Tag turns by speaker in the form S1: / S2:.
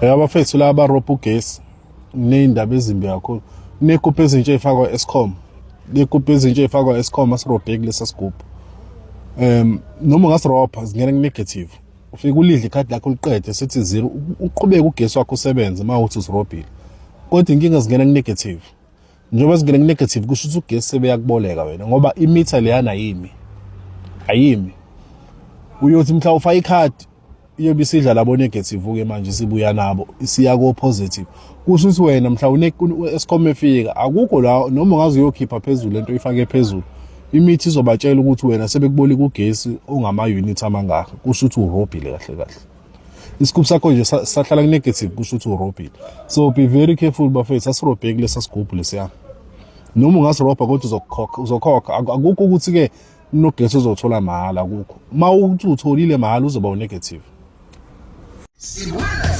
S1: Abafethu la abarobha ugesi ney'ndaba ezimbi kakhulu. Kuney'gubhu ezintsha ey'fakwa e-Eskom. Ley'gubhu ezintsha ey'fakwa e-Eskom asirobheki lesa sigubhu. Noma ungasirobha zingena ku-negative. Ufike ulidle ikhadi lakho uliqede sithi zero, uqhubeke ugesi wakho usebenze uma uthi usirobhile. Kodwa inkinga zingena ku-negative. Njengoba zingena ku-negative kusho ukuthi ugesi sebeyakuboleka wena ngoba imitha leyana ayimi. Ayimi. Uyothi mhla ufaka ikhadi iyobe isidla labo negative-ke manje isibuya nabo isiya ko-positive. Kusho ukuthi wena mhla u-Eskom efika akukho la noma ungaze uyokhipha phezulu lento oyifake phezulu, imithi izobatshela ukuthi wena sebekuboleka ugesi ongama-unit amangaka, kusho ukuthi urobhile kahle kahle. Isigubhu sakho nje sahlala ku-negative kusho ukuthi urobhile. So be very careful bafethu, asirobheki lesa sigubhu lesiya. Noma ungasirobha kodwa uzokhokha, uzokhokha. Akukho ukuthi-ke unogesi uzothola mahhala, akukho. Uma uthi utholile mahhala uzoba u-negative.
S2: Sibuya.